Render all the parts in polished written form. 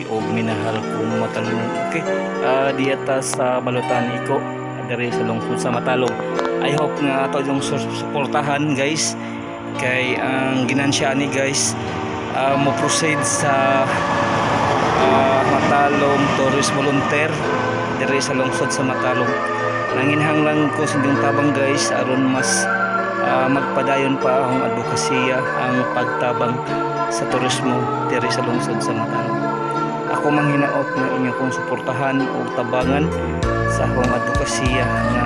Og minahal kong Matalom. Okay, diya ta sa Balutan Iko diri sa lungsod sa Matalom. I hope nga ato yung suportahan, guys, kay ang ginansya ni, guys, mo proceed sa Matalom Tourist Volunteer diri sa lungsod sa Matalom. Nanginhanglan ko sa inyong tabang, guys, aron mas magpadayon pa ang advokasya, ang pagtabang sa turismo diri sa lungsod sa Matalom. Ako manghinaot nga inyo kong suportahan o tabangan sa akong advokasya nga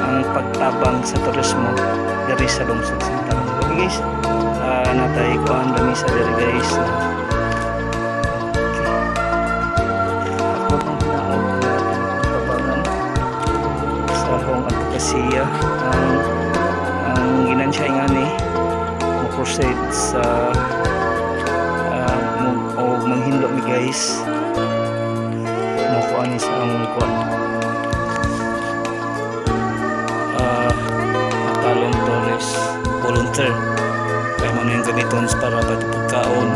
ang pagtabang sa turismo diri sa lungsod sa Matalom. Okay guys, natay kuan lamisa diri, guys. Okay. Ako manghinaot nga inyong tabangan sa akong advokasya, ang ginansya ngani mo proceed sa mo, o manghinlo mi, guys, mo kuan ni sa among kuan Matalom Tourist Volunteer kay mo na yung gamiton para pagkaon.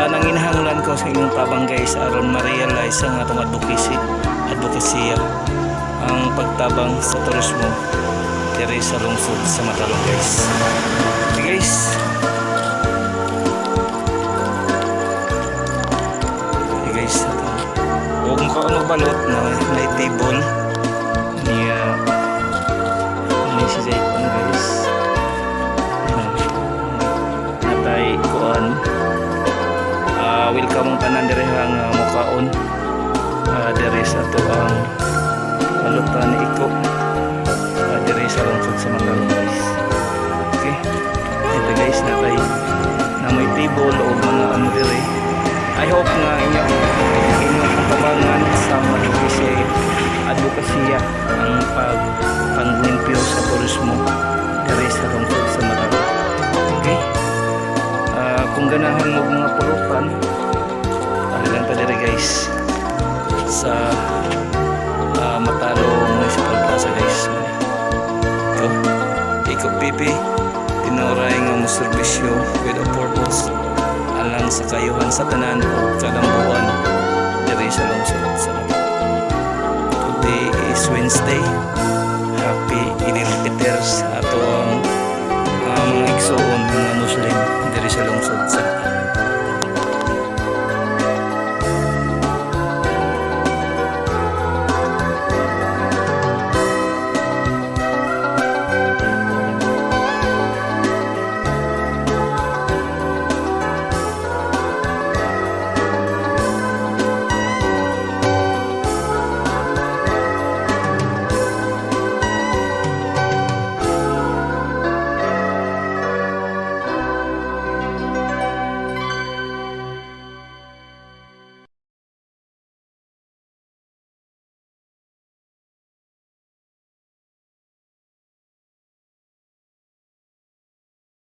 Nanginahanglan ko sa inyong tabang, guys, aron ma-realize ang atong advocacy, ang pagtabang sa turismo diri sa lungsod sa Matalom, guys. Okay guys. Okay guys, ato. Huwag mo ka magbalot na may table niya ni si Zaycon, guys. Natay kuan, welcome ang tanan diri nga mukaon diri sa ato ang Balutan Iko diri sa lungsod sa Matalom, guys. Okay, ito guys, natay na may table o mga ano diri. I hope nga inyong tabangan sa advokasya, ang pag panglimpyo sa turismo diri sa lungsod sa Matalom. Okay, kung ganahan mo mga pulutan, lang ta diri, guys, sa Matalom Municipal Plaza, guys. Iko Iko PP tinuray nga mo serbisyo with a purpose alang sa kayuhan sa tanan ug kalambuan diri sa lungsod sa Matalom. Today is Wednesday. Happy Idil Fitr sa ato ang mga igsuon nga Muslim diri sa lungsod sa Matalom.